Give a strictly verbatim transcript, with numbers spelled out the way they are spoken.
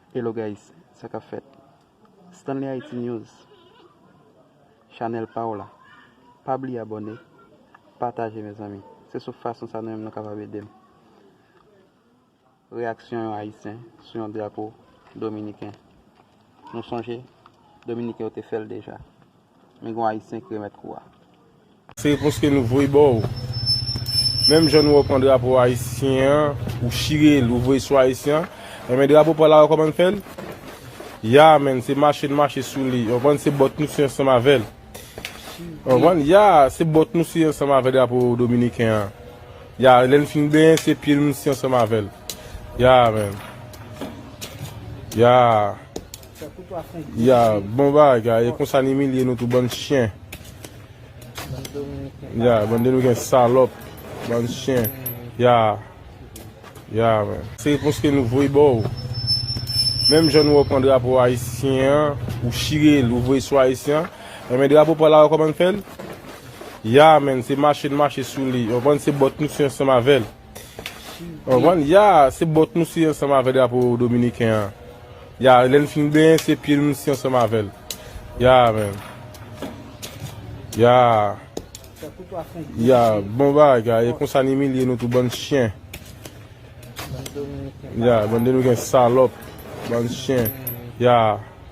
Hello guys, sa k ap fèt? Stanley Haiti News, chanèl pa w la. Pa bliye abòne, pataje mezanmi. Se sou fason sa nou menm nou kapab ede m. Reyaksyon yon Ayisyen sou yon drapo dominiken. Nou sonje, Dominiken yo te fè l deja. Men gen yon Ayisyen ki remèt kou a. Se repons ke nou voye ba w. Menm jan nou wè w pran drapo ayisyen an, ou chire l, ou voye sou ayisyen an, enben drapo pa w la, ou konprann fè l? Ya, menn, se mache n mache sou li. Ou konprann, se bòt nou se ansanm avè l. Ou konprann? Ya, se bòt nou se ansanm avè drapo dominiken an. Ya, lè n fin benyen, se pye nou se ansanm avè l. Ya, menn. Ya. Ya, bon bagay. E konsa n imilye nou tou, bann chen. Ya, bann dominiken salòp. Bann chen. Ya. Ya, menn. Se repons ke nou voye ba w. Menm jan nou wè w pran drapo ayisyen an, ou chire l, ou voye sou ayisyen an, enben drapo pa w la, ou konprann fè l? Ya, menn, se mache n mache sou li. Ou konprann, se bòt nou se ansanm avè l. Ou konprann? Ya, se bòt nou se ansanm avè drapo dominiken an. Ya, lè n fin benyen, se pye nou se ansanm avè l. Ya, menn. Ya. Ya, bon bagay. E konsa n imilye nou tou, bann chen. Ya, bann dominiken salòp. Bann chen. Ya.